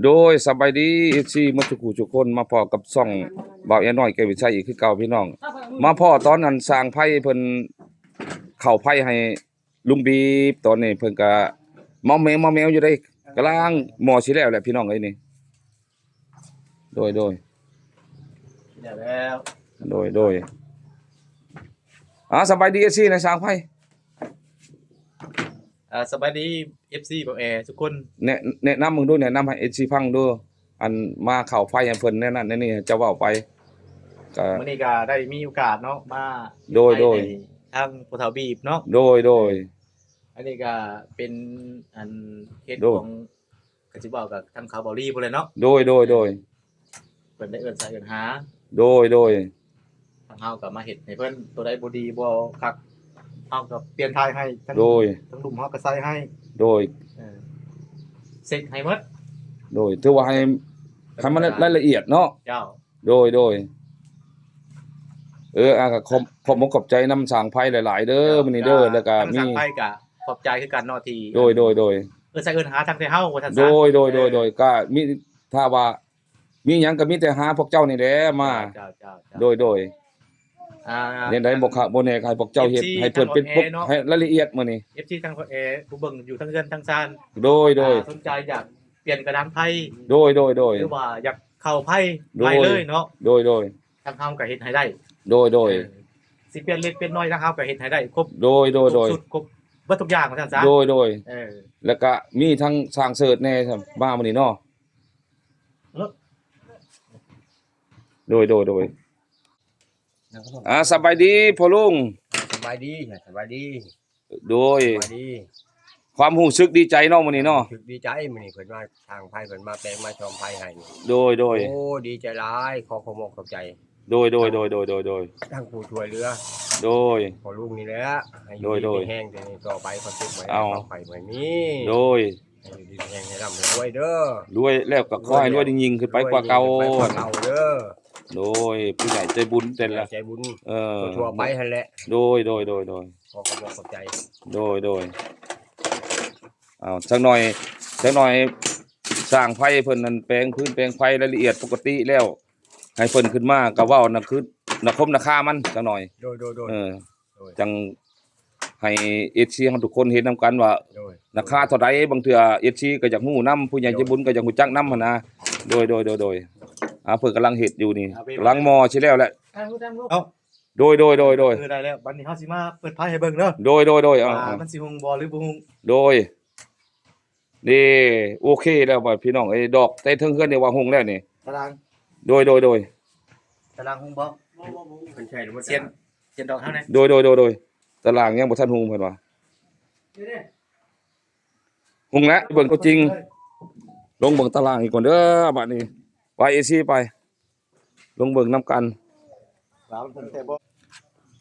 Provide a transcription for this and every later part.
ໂດຍ ສະບາຍດີ ເອັຟຊີ ໝົດທຸກຜູ້ທຸກຄົນ ມາພໍ້ກັບຊ່ອງບ່າວແອນ້ອຍແກ້ວວິໄຊອີກຄືເກົ່າພີ່ນ້ອງ. ມາພໍ້ຕອນນັ້ນຊ່າງໄຟເພິ່ນເຂົ້າໄຟໃຫ້ລຸງບີບ ຕອນນີ້ເພິ່ນກະມອມແມວ ມອມແມວຢູ່ເດ້ ກຳລັງໝໍ້ຊິແລ້ວແຫຼະພີ່ນ້ອງເອີຍນີ້. ໂດຍ ໂດຍ ແລ້ວ ແລ້ວ ໂດຍ ໂດຍ. ອ່າ ສະບາຍດີ ເອັຟຊີ ນາຍຊ່າງໄຟ. ອ່າ ສະບາຍດີ ເອັຟຊີ ບ່າວແອທຸກຄົນ. ແນະ ແນະນຳເບິ່ງດູ ແນະນຳໃຫ້ ເອັຟຊີ ຟັງດູ ອັນມາເຂົ້າໄຟໃຫ້ເພິ່ນແນວນັ້ນແນວນີ້ ເຈົ້າເວົ້າໄປ. ກະ ມື້ນີ້ກະໄດ້ມີໂອກາດເນາະ ມາ ໂດຍ ໂດຍ ທາງພໍ່ເຖົ້າບີບເນາະ. ໂດຍ ໂດຍ ອັນນີ້ກະເປັນອັນເຮັດ ໂດຍ ຂອງ ກະຊິເວົ້າກັບທາງເຂົາເບົາຫຼີພຸ້ນແຫຼະເນາະ. ໂດຍ ໂດຍ ໂດຍ ເພິ່ນໄດ້ເອີ້ນໃສ່ເອີ້ນຫາ. ໂດຍ ໂດຍ ທາງເຮົາກະມາເຮັດໃຫ້ເພິ່ນ ໂຕໃດບໍ່ດີບໍ່ຄັກ ເຮົາກະປ່ຽນຖ່າຍໃຫ້ ທັງ ໂດຍ ທັງລຸ່ມເຮົາກະໃສ່ໃຫ້. ໂດຍ ເອີ ເຊັກໃຫ້ໝົດ. ໂດຍ ຖືວ່າໃຫ້ ໃຫ້ມັນລາຍລະອຽດເນາະ. ເຈົ້າ ໂດຍ ໂດຍ ເອີ ອ່າ ກະຂອບ ຂອບມຸກຂອບໃຈນຳຊ່າງໄຟຫຼາຍໆເດີ ເຈົ້າ ມື້ນີ້ເດີ. ແລ້ວກະມີ ທາງຊ່າງໄຟກະຂອບໃຈຄືກັນເນາະ ທີ່ ໂດຍ ໂດຍ ໂດຍ ເອີ້ນໃສ່ເອີ້ນຫາທັງແຕ່ເຮົາວ່າຊັ້ນຊະ. ໂດຍ ໂດຍ ໂດຍ ເອີ ໂດຍ ກະມີ ຖ້າວ່າມີຫຍັງກະມີແຕ່ຫາພວກເຈົ້ານີ້ແຫຼະມາ. ເຈົ້າ ເຈົ້າ ເຈົ້າ ເຈົ້າ ໂດຍ ໂດຍ ອ່າ ແນວໃດບໍ່ຄະບໍ່ແນ່ ໃຫ້ພວກເຈົ້າເຮັດ ເອັຟຊີ ໃຫ້ເພິ່ນເປັນ ທາງອອນແອເນາະ ໃຫ້ລາຍລະອຽດມື້ນີ້. ເອັຟຊີ ທາງອອນແອ ຜູ້ເບິ່ງຢູ່ທັງເຮືອນທັງຊານ. ໂດຍ ໂດຍ ອ່າ ສົນໃຈຢາກປ່ຽນກະດານໄຟ ໂດຍ ໂດຍ ໂດຍ ຫຼືວ່າຢາກເຂົ້າໄຟ ໂດຍ ໃໝ່ເລີຍເນາະ. ໂດຍ ໂດຍ ທາງເຮົາກະເຮັດໃຫ້ໄດ້. ໂດຍ ໂດຍ ເອີ ຊິປ່ຽນເລັກປ່ຽນນ້ອຍ ທາງເຮົາກະເຮັດໃຫ້ໄດ້ຄົບ ໂດຍ ໂດຍ ໂດຍ ຄົບຊຸດ ຄົບເບິດທຸກຢ່າງວ່າຊັ້ນຊະ. ໂດຍ ໂດຍ ເອີ ແລ້ວກະມີທັງຊ່າງເສີດແດ່ ມາມື້ນີ້ເນາະ. ໂດຍ ໂດຍ ໂດຍ ອ່າ ສະບາຍດີພໍ່ລຸງ. ສະບາຍດີ ສະບາຍດີ. ໂດຍ ສະບາຍດີ. ຄວາມຮູ້ສຶກດີໃຈເນາະມື້ນີ້ເນາະ. ຮູ້ສຶກດີໃຈມື້ນີ້ ເພິ່ນມາ ຊ່າງໄຟເພິ່ນມາແປງມາຊອມໄຟໃຫ້. ໂດຍ ໂດຍ ໂອ້ ດີໃຈຫຼາຍ ຂໍຂອບອົກຂອບໃຈ. ໂດຍ ໂດຍ ໂດຍ ໂດຍ ໂດຍ ໂດຍ ທັງຜູ້ຊ່ວຍເຫຼືອ ໂດຍ ພໍ່ລຸງນີ້ແຫຼະ ໃຫ້ຢູ່ ໂດຍ ດີ ໂດຍ ມີແຮງຕໍ່ໄປ ຄວາມເຈັບບໍ່ໃຫ້ ເອົາ ຄວາມໄຂ້ບໍ່ໃຫ້ມີ. ໂດຍ ໃຫ້ຢູ່ດີມີແຮງ ໃຫ້ລ່ຳໃຫ້ລວຍເດີ. ລວຍແລ້ວກໍຂໍໃຫ້ລວຍຍິ່ງໆຂຶ້ນໄປກວ່າເກົ່າ. ລວຍຍິ່ງໆຂຶ້ນໄປກວ່າເກົ່າເດີ. ໂດຍ ຜູ້ໃຫຍ່ໃຈບຸນແຕ່ລະ ໃຫຍ່ໃຈບຸນ ເອີ ທົ່ວໄປຫັ້ນແຫຼະ. ໂດຍ ໂດຍ ໂດຍ ໂດຍ ຂໍຂອບອົກຂອບໃຈ. ໂດຍ ໂດຍ ເອົາ ຈັກໜ່ອຍ ຈັກໜ່ອຍ ຊ່າງໄຟເພິ່ນນັ້ນແປງພື້ນແປງໄຟລາຍລະອຽດປົກກະຕິແລ້ວ ໃຫ້ເພິ່ນຂຶ້ນມາກໍເວົ້ານະ ຄືນະຄົມນະຄາມັນຈັກໜ່ອຍ. ໂດຍ ໂດຍ ໂດຍ ເອີ ໂດຍ ຈັ່ງໃຫ້ເອັຟຊີເຮົາທຸກຄົນເຫັນນຳກັນວ່າ ໂດຍ ລາຄາເທົ່າໃດ. ບາງເທື່ອເອັຟຊີກໍຢາກຮູ້ນຳ ຜູ້ໃຫຍ່ໃຈບຸນກໍຢາກຮູ້ຈັກນຳຫັ້ນນະ. ໂດຍ ໂດຍ ໂດຍ ໂດຍ ອ່າ ເພິ່ນກຳລັງເຮັດຢູ່ນີ້ ເອົາໄປ ກຳລັງໝໍ້ຊິແລ້ວແຫຼະ. ເອົາ ໂດຍ ໂດຍ ໂດຍ ໂດຍ ເອີ ໄດ້ແລ້ວ. ບັດນີ້ເຮົາຊິມາເປີດໄຟໃຫ້ເບິ່ງເດີ. ໂດຍ ໂດຍ ໂດຍ ເອົາ ວ່າມັນຊິຮຸ່ງບໍ່ ຫຼືບໍ່ຮຸ່ງ. ໂດຍ ນີ້ ໂອເຄແລ້ວບາດພີ່ນ້ອງເອີຍ ດອກແຕ່ເທິງເຮືອນນີ້ວ່າຮຸ່ງແລ້ວນີ້. ຕາລາງ ໂດຍ ໂດຍ ໂດຍ ຕາລາງຮຸ່ງບໍ່? ບໍ່ ບໍ່ ບໍ່ ເພິ່ນໃຊ້ແລ້ວບໍ່? ສຽນ ສຽນດອກເຮົານະ. ໂດຍ ໂດຍ ໂດຍ ໂດຍ ຕາລາງຍັງບໍ່ທັນຮຸ່ງເພິ່ນວ່າ. ເດ້ ຮຸ່ງແລ້ວ ເບິ່ງຕົວຈິງ. ລົງເບິ່ງຕາລາງອີກກ່ອນເດີ ບາດນີ້ ໄປ ເອັຟຊີ ໄປ ລົງເບິ່ງນຳກັນ.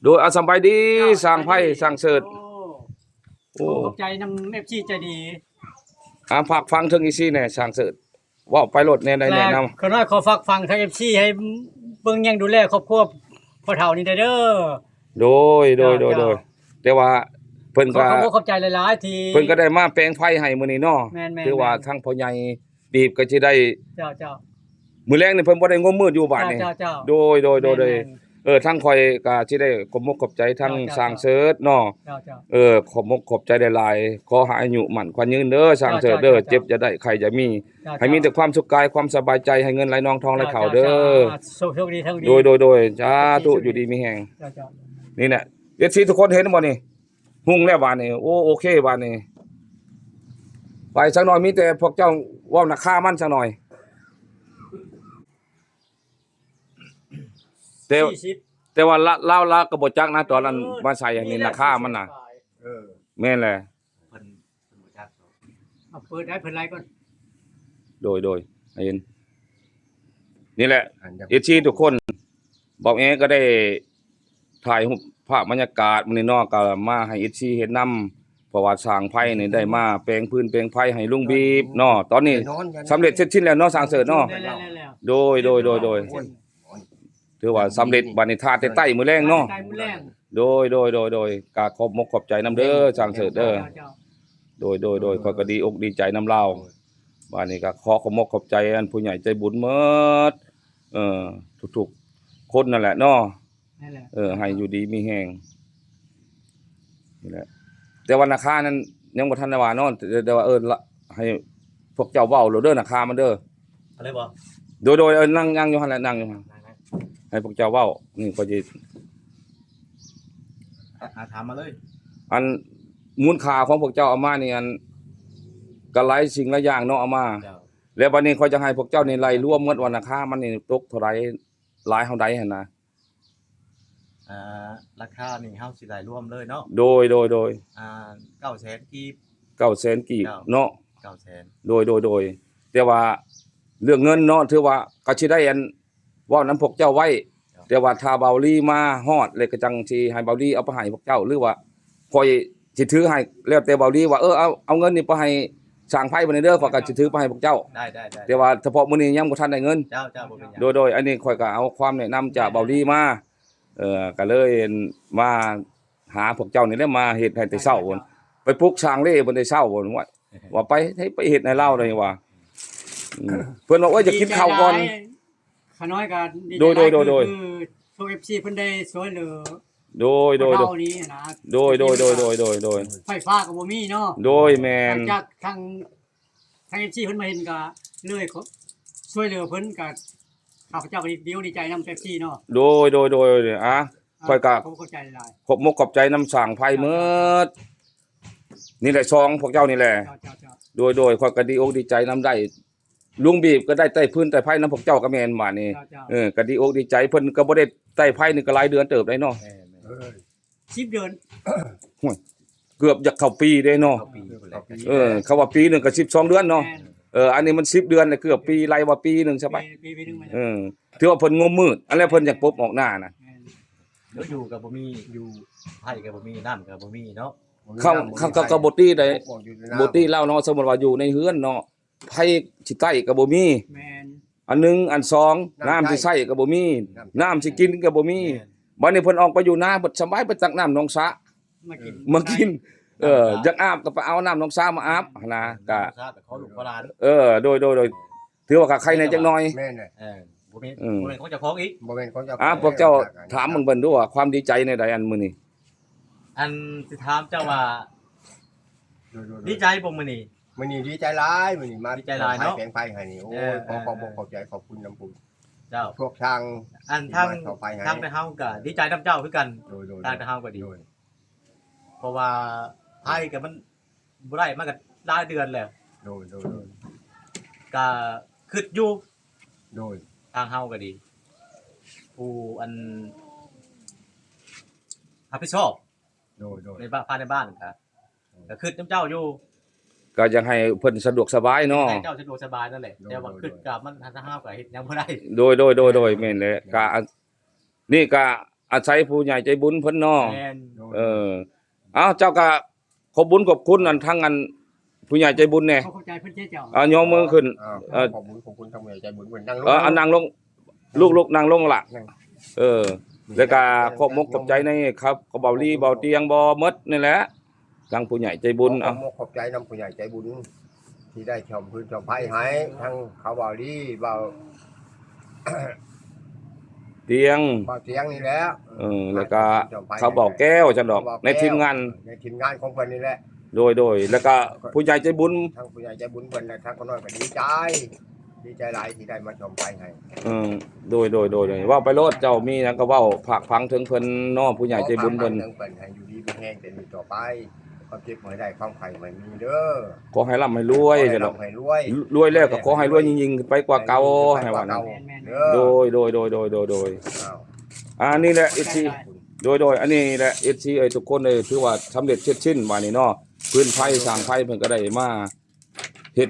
ໂດຍ ອາ ສະບາຍດີ ຊ່າງໄຟ ຊ່າງເສີດ. ໂອ້ ໂອ້ ຂອບໃຈນຳ ເອັຟຊີ ໃຈດີ. ອາ ຝາກຝັງເຖິງ ເອັຟຊີ ແດ່ ຊ່າງເສີດ ເວົ້າໄປໂລດ ແນວໃດແນະນຳ. ຂ້ານ້ອຍຂໍຝາກຝັງທາງ ເອັຟຊີ ໃຫ້ເບິ່ງແຍງດູແລຄອບຄົວພໍ່ເຖົ້ານີ້ແດ່ເດີ. ໂດຍ ໂດຍ ໂດຍ ເຈົ້າ ໂດຍ ແຕ່ວ່າເພິ່ນກໍ ຂໍຂອບອົກຂອບໃຈຫຼາຍໆ ທີ່ ເພິ່ນກໍໄດ້ມາແປງໄຟໃຫ້ມື້ນີ້ເນາະ. ແມ່ນໆ ຖືວ່າ ແມ່ນ ທາງພໍ່ໃຫຍ່ ປີບກໍຊິໄດ້ ເຈົ້າ ເຈົ້າ ມື້ແລງນີ້ເພິ່ນບໍ່ໄດ້ງົມມືດຢູ່ບາດນີ້. ເຈົ້າ ເຈົ້າ ໂດຍ ໂດຍ ໂດຍ ໂດຍ ແມ່ນໆ ເອີ ທາງຂ້ອຍກໍຊິໄດ້ຂອບມົກຂອບໃຈທາງ ເຈົ້າ ເຈົ້າ ຊ່າງເສີດເນາະ. ເຈົ້າ ເຈົ້າ ເອີ ຂອບມົກຂອບໃຈຫຼາຍໆ ຂໍໃຫ້ອາຍຸໝັ້ນຂວັນຍືນເດີ ຊ່າງເສີດເດີ. ເຈົ້າ ເຈົ້າ ເຈັບຢ່າໄດ້ ໄຂ້ຢ່າມີ ເຈົ້າ ໃຫ້ມີແຕ່ຄວາມສຸກກາຍ ຄວາມສະບາຍໃຈ ໃຫ້ເງິນໄຫຼນອງທອງໄຫຼເຂົ້າເດີ. ເຈົ້າ ເຈົ້າ ໂຊກດີ ໂຊກດີ ໂດຍ ໂດຍ ໂດຍ ສາທຸ ຢູ່ດີມີແຮງ. ເຈົ້າ ເຈົ້າ ນີ້ແຫຼະ ເອັຟຊີ ທຸກຄົນເຫັນບໍ່ນີ້? ຮຸ່ງແລ້ວບາດນີ້ ໂອ້ ໂອເຄບາດນີ້ ໄປ ຈັກໜ່ອຍມີແຕ່ພວກເຈົ້າເວົ້ານາຄາມັນຈັກໜ່ອຍ. ແຕ່ ສີ່ສິບ ແຕ່ວ່າລາວ ລາວ ລາວກໍບໍ່ຈັກນະ ຕອນນັ້ນ ເອີ ມາໃສ່ອັນນີ້ນາຄາມັນນະ. ເອີ ແມ່ນແຫຼະ ເພິ່ນ ເພິ່ນບໍ່ຈັກ. ເອົາເປີດໃຫ້ເພິ່ນໄລ່ກ່ອນ. ໂດຍ ໂດຍ ໃຫ້ເຫັນ ນີ້ແຫຼະ ອັນ ເອັຟຊີ ທຸກຄົນ ບ່າວແອກໍໄດ້ຖ່າຍຮູບພາບບັນຍາກາດມື້ນີ້ເນາະ ກໍມາໃຫ້ເອັຟຊີເຫັນນຳ ເພາະວ່າຊ່າງໄຟນີ້ໄດ້ມາແປງພື້ນແປງໄຟໃຫ້ລຸງບີບເນາະ. ຕອນນີ້ ແນ່ນອນ ສຳເລັດເສັດສິ້ນແລ້ວເນາະ ຊ່າງເສີດເນາະ. ແລ້ວ ແລ້ວ ແລ້ວ ໂດຍ ໂດຍ ໂດຍ ໂດຍ ໂດຍ ໂອ້ຍ ຖືວ່າສຳເລັດ ບັດນີ້ຖ້າແຕ່ໃຕ້ມື້ແລງເນາະ. ໃຕ້ມື້ແລງ ໂດຍ ໂດຍ ໂດຍ ໂດຍ ກໍຂອບມົກຂອບໃຈນຳເດີ ຊ່າງເສີດເດີ. ເຈົ້າ ເຈົ້າ ໂດຍ ໂດຍ ໂດຍ ຂ້ອຍກໍດີອົກດີໃຈນຳລາວ. ບາດນີ້ກໍຂໍຂອບມົກຂອບໃຈອັນຜູ້ໃຫຍ່ໃຈບຸນໝົດ ເອີ ທຸກໆຄົນນັ້ນແຫຼະເນາະ ນັ້ນແຫຼະ ເອີ ໃຫ້ຢູ່ດີມີແຮງນີ້ແຫຼະ. ແຕ່ວ່ານາຄານັ້ນຍັງບໍ່ທັນໄດ້ວ່າເນາະ ແຕ່ ແຕ່ວ່າ ເອີ ລະ ໃຫ້ພວກເຈົ້າເວົ້າໂລດເດີ ນາຄາມັນເດີ ເອົາເລີຍບໍ່? ໂດຍ ໂດຍ ເອີ ນັ່ງ ນັ່ງຢູ່ຫັ້ນແຫຼະ ນັ່ງຢູ່ຫັ້ນ ໃຫ້ພວກເຈົ້າເວົ້າ ນີ້ຂ້ອຍຊິ ອາ ອາ ຖາມມາເລີຍ ອັນມູນຄ່າຂອງພວກເຈົ້າເອົາມານີ້ ອັນ ກໍຫຼາຍສິ່ງຫຼາຍຢ່າງເນາະເອົາມາ ເຈົ້າ ແລ້ວບັດນີ້ຂ້ອຍຈະໃຫ້ພວກເຈົ້ານີ້ໄລ່ລວມໝົດວ່າລາຄາມັນນີ້ຕົກເທົ່າໃດ ຫຼາຍເທົ່າໃດຫັ້ນນະ. ອ່າ ລາຄານີ້ເຮົາຊິໄລ່ລວມເລີຍເນາະ ໂດຍ ໂດຍ ໂດຍ ອ່າ ເກົ້າແສນກີບ ເກົ້າແສນກີບເນາະ ເກົ້າແສນ ໂດຍ ໂດຍ ໂດຍ ແຕ່ວ່າເລື່ອງເງິນເນາະ ຖືວ່າກໍຊິໄດ້ອັນ ເວົ້ານຳພວກເຈົ້າໄວ້ ເຈົ້າ ແຕ່ວ່າຖ້າເບົາລີມາຮອດ ແລ້ວກໍຈັ່ງຊິໃຫ້ເບົາລີເອົາໄປໃຫ້ພວກເຈົ້າ ຫຼືວ່າຂ້ອຍຊິຖືໃຫ້ ແລ້ວແຕ່ເບົາລີວ່າ ເອີ ເອົາ ເອົາເງິນນີ້ໄປໃຫ້ຊ່າງໄຟເພິ່ນແດ່ເດີ ຂ້ອຍກໍຊິຖືໄປໃຫ້ພວກເຈົ້າ ໄດ້ ໄດ້ ໄດ້ ແຕ່ວ່າສະເພາະມື້ນີ້ຍັງບໍ່ທັນໄດ້ເງິນ ເຈົ້າ ເຈົ້າ ບໍ່ເປັນຫຍັງ ໂດຍ ໂດຍ ອັນນີ້ຂ້ອຍກໍເອົາຄວາມແນະນຳຈາກເບົາລີມາ ເອີ ກໍເລີຍມາຫາພວກເຈົ້ານີ້ແຫຼະ ມາເຮັດໃຫ້ແຕ່ເຊົ້າພຸ້ນ ໄປປຸກຊ່າງເລເພິ່ນແຕ່ເຊົ້າພຸ້ນ ວ່າ ວ່າໄປ ໃຫ້ໄປເຮັດໃຫ້ລາວໄດ້ວ່າ ອືມ ເພິ່ນວ່າ ໂອ້ຍ ຢາກກິນເຂົ້າກ່ອນ ຂ້ານ້ອຍກໍດີໃຈຫຼາຍ ໂດຍ ໂດຍ ຄື ໂດຍ ຄືໂຊເອັຟຊີເພິ່ນໄດ້ຊ່ວຍເຫຼືອ ໂດຍ ໂດຍ ໂດຍ ນີ້ນະ ໂດຍ ໂດຍ ໂດຍ ໂດຍ ໂດຍ ໂດຍ ໄຟຟ້າກໍບໍ່ມີເນາະ ໂດຍ ແມ່ນ ຫຼັງຈາກທາງ ທາງເອັຟຊີເພິ່ນມາເຫັນກໍເລີຍ ຊ່ວຍເຫຼືອເພິ່ນ ກໍຂ້າພະເຈົ້າກໍດີອົກດີໃຈນຳເອັຟຊີເນາະ ໂດຍ ໂດຍ ໂດຍ ອາ ຂ້ອຍກໍຂອບໃຈຫຼາຍ ຂອບມົກຂອບໃຈນຳຊ່າງໄຟໝົດ ນີ້ແຫຼະ ຊ່ອງພວກເຈົ້ານີ້ແຫຼະ ເຈົ້າ ເຈົ້າ ເຈົ້າ ໂດຍ ໂດຍ ຂ້ອຍກໍດີອົກດີໃຈນຳ ໄດ້ ລຸງບີບກໍໄດ້ໄຕ້ຟືນໄຕ້ໄຟນຳພວກເຈົ້າກໍແມ່ນບາດນີ້ ເຈົ້າ ເຈົ້າ ເອີ ກໍດີອົກດີໃຈ ເພິ່ນກໍບໍ່ໄດ້ໄຕ້ໄຟນີ້ກໍຫຼາຍເດືອນເຕີບໄດ໋ເນາະ ແມ່ນໆ ເອີ ສິບເດືອນ ໂອ້ຍ ເກືອບຢາກເຂົ້າປີເດ້ເນາະ ເຂົ້າປີ ເອີ ເຂົາວ່າປີໜຶ່ງກໍສິບສອງເດືອນເນາະ ແມ່ນ ເອີ ອັນນີ້ມັນສິບເດືອນ ເກືອບປີ ໄລ່ວ່າປີໜຶ່ງຊະໄປ ປີ ປີໜຶ່ງ ເອີ ຖືວ່າເພິ່ນງົມມືດ ອັນແລ້ວເພິ່ນຢາກປົບອອກໜ້ານະ ແມ່ນ ແລ້ວຢູ່ກໍບໍ່ມີ ຢູ່ ໄຟກໍບໍ່ມີ ນ້ຳກໍບໍ່ມີເນາະ ເຂົາ ເຂົາ ເຂົາກໍບໍ່ຕິໄດ໋ ບໍ່ຕິລາວເນາະ ສົມມຸດວ່າຢູ່ໃນເຮືອນເນາະ ໄຟຊິໃຕ້ກໍບໍ່ມີ ແມ່ນ ອັນໜຶ່ງ ອັນສອງ ນ້ຳຊິໃຊ້ກໍບໍ່ມີ ນ້ຳຊິກິນກໍບໍ່ມີ ແມ່ນ ບັດນີ້ເພິ່ນອອກໄປຢູ່ນາ ເພິ່ນສະບາຍໄປຕັກນ້ຳໜອງສະ ມາກິນ ມາກິນ ເອີ ຢາກອາບກໍໄປເອົານ້ຳໜອງສະມາອາບຫັ້ນນະ ກໍ ນ້ຳສະກໍຂໍລູກຂໍຫຼານ ເອີ ໂດຍ ໂດຍ ໂດຍ ຖືວ່າກໍໄຄແດ່ຈັກໜ້ອຍ ແມ່ນແຫຼະ ເອີ ບໍ່ມີ ອືມ ບໍ່ແມ່ນຂອງເຈົ້າຂອງອີກ ບໍ່ແມ່ນຂອງເຈົ້າຂອງ ອ່າ ພວກເຈົ້າຖາມເບິ່ງເພິ່ນດູວ່າຄວາມດີໃຈແນວໃດອັນມື້ນີ້ ອັນຊິຖາມເຈົ້າວ່າ ໂດຍໆໆ ດີໃຈບໍ່ມື້ນີ້? ມື້ນີ້ດີໃຈຫຼາຍ ມື້ນີ້ມາ ດີໃຈຫຼາຍເນາະ ແປງໄຟໃຫ້ນີ້ ໂອ້ຍ ເອີ ຂໍຂອບອົກຂອບໃຈ ຂອບຄຸນນຳຜູ້ ເຈົ້າ ພວກທາງ ອັນທາງ ທີ່ມາເຂົ້າໄຟໃຫ້ ທາງໄທເຮົາກໍດີໃຈນຳເຈົ້າຄືກັນ ໂດຍໆໆ ທາງໄທເຮົາກໍດີ ໂດຍ ເພາະວ່າໄຟກໍມັນ ບໍ່ໄດ້ມາກໍຫຼາຍເດືອນແລ້ວ ໂດຍໆ ກໍຄິດຢູ່ ໂດຍ ທາງເຮົາກໍດີ ຜູ້ອັນຮັບຜິດຊອບ ໂດຍໆ ໃນບ້ານ ພາຍໃນບ້ານກໍ ກໍຄິດນຳເຈົ້າຢູ່ ກໍຢາກໃຫ້ເພິ່ນສະດວກສະບາຍເນາະ ໃຫ້ເຈົ້າສະດວກສະບາຍນັ້ນແຫຼະ ໂດຍໆ ແຕ່ວ່າຄິດກໍມັນ ທາງເຮົາກໍເຮັດຫຍັງບໍ່ໄດ້ ໂດຍໆໆໆ ແມ່ນແຫຼະ ກໍ ອັນນີ້ກໍອາໄສຜູ້ໃຫຍ່ໃຈບຸນເພິ່ນເນາະ ແມ່ນ ເອີ ເອົ້າ ເຈົ້າກໍ ຂອບບຸນຂອບຄຸນອັນທາງອັນຜູ້ໃຫຍ່ໃຈບຸນແດ່ ຂໍຂອບໃຈເພິ່ນເຈົ້າ ເອົາ ຍົກມືຂຶ້ນ ອ່າ ເອີ ຂອບບຸນຂອບຄຸນທາງຜູ້ໃຫຍ່ໃຈບຸນເພິ່ນ ນັ່ງລົງ ເອີ ອັນນັ່ງລົງ ລູກໆ ນັ່ງລົງລະ ເອີ ແລ້ວກະຂອບມົກຂອບໃຈໃນຄັບ ຂອງເບົາລີ ເບົາຕຽງ ບໍ່ໝົດນີ້ແຫຼະ ທາງຜູ້ໃຫຍ່ໃຈບຸນ ຂໍຂອບມົກຂອບໃຈນຳຜູ້ໃຫຍ່ໃຈບຸນ ທີ່ໄດ້ສ້ອມຟືນສ້ອມໄຟໃຫ້ ທັງເຂົາເບົາລີ ເບົາ ຕຽງ ເບົາຕຽງນີ້ແຫຼະ ເອີ ແລ້ວກະເຂົາເບົາແກ້ວຊັ້ນດອກ ໃນທີມງານ ໃນທີມງານຂອງເພິ່ນນີ້ແຫຼະ ໂດຍໆ ແລ້ວກະຜູ້ໃຫຍ່ໃຈບຸນ ທັງຜູ້ໃຫຍ່ໃຈບຸນເພິ່ນ ແລະ ທາງຂ້ານ້ອຍກໍດີໃຈ ດີໃຈຫຼາຍທີ່ໄດ້ມາສ້ອມໄຟໃຫ້ ເອີ ໂດຍໆໆ ເວົ້າໄປໂລດ ເຈົ້າມີຫຍັງກໍເວົ້າຝາກຝັງເຖິງເພິ່ນເນາະ ຜູ້ໃຫຍ່ໃຈບຸນເພິ່ນ ຂໍຝາກຝັງເຖິງເພິ່ນ ໃຫ້ຢູ່ດີມີແຮງແຕ່ນີ້ຕໍ່ໄປ ຄວາມເຈັບບໍ່ໃຫ້ໄດ້ ຄວາມໄຂ້ບໍ່ໃຫ້ມີເດີ ຂໍໃຫ້ລ່ຳໃຫ້ລວຍ ຂໍໃຫ້ລ່ຳໃຫ້ລວຍ ລວຍແລ້ວກໍຂໍໃຫ້ລວຍຍິ່ງໆຂຶ້ນໄປກວ່າເກົ່າ ໃຫ້ວ່ານັ້ນ ແມ່ນໆ ໂດຍ ໂດຍ ໂດຍ ໂດຍ ໂດຍ ອ່າ ນີ້ແຫຼະ ເອັຟຊີ ໂດຍ ໂດຍ ອັນນີ້ແຫຼະ ເອັຟຊີ ເອີຍ ທຸກຄົນເອີຍ ຖືວ່າສຳເລັດເສັດສິ້ນບາດນີ້ເນາະ ຟືນໄຟ ຊ່າງໄຟເພິ່ນກໍໄດ້ມາເຮັດ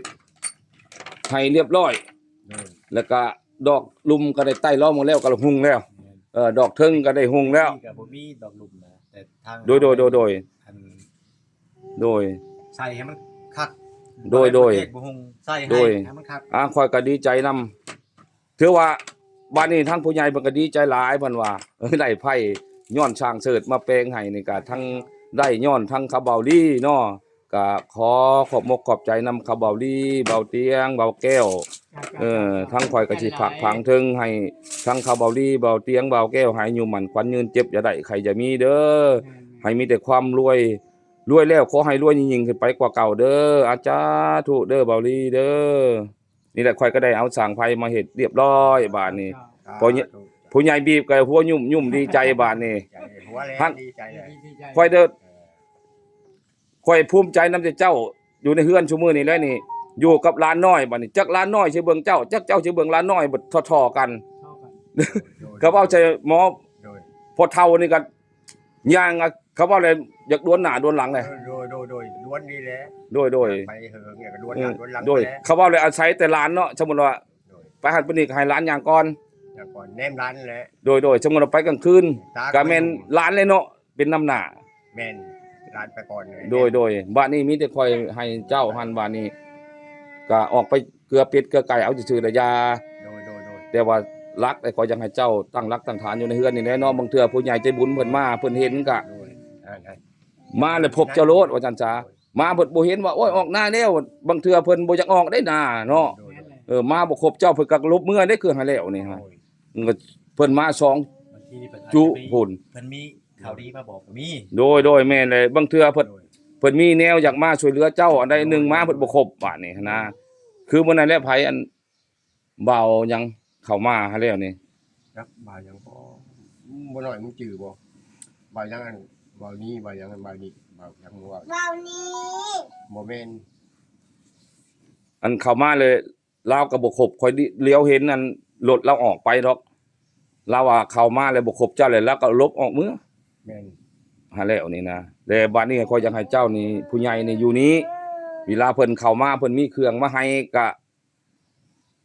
ໃຫ້ລຽບລ້ອຍ ໂດຍ ແລ້ວກໍດອກລຸ່ມກໍໄດ້ໄຕ້ລ້ອມໝົດແລ້ວ ກໍຮຸ່ງແລ້ວ ແມ່ນ ເອີ ດອກເທິງກໍໄດ້ຮຸ່ງແລ້ວ ນີ້ກໍບໍ່ມີດອກລຸ່ມນະ ແຕ່ທາງ ໂດຍ ໂດຍ ໂດຍ ໂດຍ ອັນ ໂດຍ ໃສ່ໃຫ້ມັນຄັກ ໂດຍ ໂດຍ ບໍ່ເຮັດບໍ່ຮຸ່ງ ໃສ່ໃຫ້ ໂດຍ ໃຫ້ມັນຄັກ ອ່າ ຂ້ອຍກໍດີໃຈນຳ ຖືວ່າບາດນີ້ທາງຜູ້ໃຫຍ່ເພິ່ນກໍດີໃຈຫຼາຍ ເພິ່ນວ່າ ເອີ ໄດ້ໄຟຍ້ອນຊ່າງເສີດມາແປງໃຫ້ນີ້ກໍທັງໄດ້ຍ້ອນທັງຂະເບົາລີເນາະ ກໍຂໍຂອບມົກຂອບໃຈນຳເຂົາເບົາລີ ເບົາຕຽງ ເບົາແກ້ວ ເອີ ທາງຂ້ອຍກໍຊິຝາກຝັງເຖິງໃຫ້ທາງເຂົາເບົາລີ ເບົາຕຽງ ເບົາແກ້ວ ໃຫ້ອາຍຸໝັ້ນຂວັນຍືນ ເຈັບຢ່າໄດ້ ໄຂ້ຢ່າມີເດີ ໃຫ້ມີແຕ່ຄວາມລວຍ ລວຍແລ້ວຂໍໃຫ້ລວຍຍິ່ງໆຂຶ້ນໄປກວ່າເກົ່າເດີ ອາ ສາທຸເດີ ເບົາລີເດີ. ນີ້ແຫຼະ ຂ້ອຍກໍໄດ້ເອົາສາງໄຟມາເຮັດລຽບຮ້ອຍບາດນີ້ ສາທຸ ພໍ່ໃຫຍ່ ຜູ້ໃຫຍ່ບີບກໍຫົວຫຍຸ້ມໆ ດີໃຈບາດນີ້ ໃຈ ຫົວແຫຼະ ຮັກ ດີໃຈແຫຼະ ຂ້ອຍເດີ ເອີ ຂ້ອຍພູມໃຈນຳແຕ່ເຈົ້າ ຢູ່ໃນເຮືອນຊຸມື້ນີ້ແຫຼະນີ້ ຢູ່ກັບຫຼານນ້ອຍບາດນີ້ ຈັກຫຼານນ້ອຍຊິເບິ່ງເຈົ້າ ຈັກເຈົ້າຊິເບິ່ງຫຼານນ້ອຍ ເບິດທໍ່ໆກັນ ເຂົາເວົ້າໃສ່ໝໍ ໂດຍ ພໍ່ເຖົ້ານີ້ກໍ ຍ່າງ ເຂົາເວົ້າແລ້ວຢາກດວນໜ້າດວນຫຼັງເດ້ ເອີ ໂດຍ ໂດຍ ໂດຍ ດວນນີ້ແຫຼະ ໂດຍ ໂດຍ ໄປເຫິງແລ້ວກໍດວນໜ້າ ເອີ ດວນຫຼັງ ໂດຍ ແຫຼະ ເຂົາເວົ້າແລ້ວອາໄສແຕ່ຫຼານເນາະ ສົມມຸດວ່າ ໂດຍ ໄປຫັ້ນໄປນີ້ກໍໃຫ້ຫຼານຍ່າງກ່ອນ ຍ່າງກ່ອນ ແນມຫຼານແຫຼະ ໂດຍ ໂດຍ ສົມມຸດວ່າໄປກາງຄືນ ຕາກໍແມ່ນ ກໍບໍ່ຢູ່ ຫຼານແຫຼະເນາະ ເປັນນຳໜ້າ ແມ່ນ ຫຼານໄປກ່ອນເລີຍ ໂດຍ ໂດຍ ບາດນີ້ມີແຕ່ຂ້ອຍໃຫ້ເຈົ້າຫັ້ນ ບາດນີ້ກໍອອກໄປເກືອເປັດເກືອໄກ່ເອົາຊື່ໆລະຢ່າ ໂດຍ ໂດຍ ໂດຍ ແຕ່ວ່າຫຼັກແລ້ວ ຂ້ອຍຢາກໃຫ້ເຈົ້າຕັ້ງຫຼັກຕັ້ງຖານຢູ່ໃນເຮືອນນີ້ແຫຼະເນາະ ບາງເທື່ອຜູ້ໃຫຍ່ໃຈບຸນເພິ່ນມາ ເພິ່ນເຫັນກະ ໂດຍ ອ່າ ມາແລ້ວພົບເຈົ້າໂລດວ່າຊັ້ນຊະ ໂດຍ ມາເພິ່ນບໍ່ເຫັນວ່າ ໂອ້ຍ ອອກນາແລ້ວ ບາງເທື່ອເພິ່ນບໍ່ຢາກອອກໄດ້ນາເນາະ ໂດຍ ເອີ ມາບໍ່ຄົບເຈົ້າເພິ່ນກໍຫຼົບເມືອເດ້ ຄືໃຫ້ແລ້ວນີ້ ໂດຍ ເພິ່ນມາສອງ ບາງທີເພິ່ນອາດ ຈຸ ຈະມີ ພຸ້ນ ເພິ່ນມີຂ່າວດີມາບອກກໍມີ ໂດຍ ໂດຍ ແມ່ນແຫຼະ ບາງເທື່ອເພິ່ນ ໂດຍ ເພິ່ນມີແນວຢາກມາຊ່ວຍເຫຼືອເຈົ້າ ອັນໃດໜຶ່ງມາເພິ່ນບໍ່ຄົບບາດນີ້ຫັ້ນນະ ຄືມື້ນັ້ນແຫຼະ ໃຜ ອັນ ບ່າວຫຍັງເຂົ້າມາຫັ້ນແລ້ວນີ້ ຈັກບ່າວຫຍັງກໍ ບໍ່ນ້ອຍ ມຶງຈື່ບໍ່? ບ່າວຫຍັງ ອັນ ບ່າວນີ້ ບ່າວຫຍັງ ບ່າວນີ້ ບ່າວຫຍັງ ບ່າວ ບ່າວນີ້ ບໍ່ແມ່ນ ອັນເຂົ້າມາເລີຍ ລາວກໍບໍ່ຄົບ ຂ້ອຍຫຼຽວເຫັນອັນລົດລາວອອກໄປດອກ ລາວວ່າເຂົ້າມາແລ້ວບໍ່ຄົບເຈົ້າ ແລ້ວລາວກໍຫຼົບອອກເມືອ ແມ່ນ ຫັ້ນແຫຼະນີ້ນະ ແລະບາດນີ້ຂ້ອຍຢາກໃຫ້ເຈົ້ານີ້ ຜູ້ໃຫຍ່ນີ້ຢູ່ນີ້ ເວລາເພິ່ນເຂົ້າມາ ເພິ່ນມີເຄື່ອງມາໃຫ້ ກະ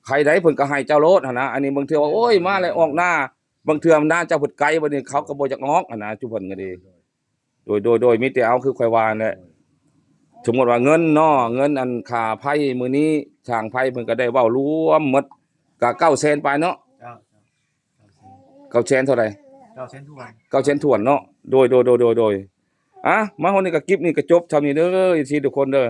ໃຜໃດເພິ່ນກໍໃຫ້ເຈົ້າໂລດຫັ້ນນະ ອັນນີ້ບາງເທື່ອວ່າ ໂອ້ຍ ມາແລ້ວອອກນາ ບາງເທື່ອນາເຈົ້າເພິ່ນໄກ ບາດນີ້ເຂົາກໍບໍ່ຢາກອອກຫັ້ນນະ ຈຸເພິ່ນກໍດີ ໂດຍ ໂດຍ ໂດຍ ມີແຕ່ເອົາຄືຂ້ອຍວ່ານັ້ນແຫຼະ ສົມມຸດວ່າເງິນເນາະ ເງິນອັນຄ່າໄຟມື້ນີ້ ຊ່າງໄຟເພິ່ນກໍໄດ້ເວົ້າລວມໝົດ ກໍເກົ້າແສນປາຍເນາະ ເຈົ້າ ເຈົ້າ ເກົ້າແສນເທົ່າໃດ? ເກົ້າແສນຖ້ວນ ເກົ້າແສນຖ້ວນເນາະ ໂດຍ ໂດຍ ໂດຍ ໂດຍ ອ່ະ ມາຮອດນີ້ກໍ ຄລິບນີ້ກໍຈົບຊ່ຳນີ້ເດີ ເອັຟຊີ ທຸກຄົນເດີ.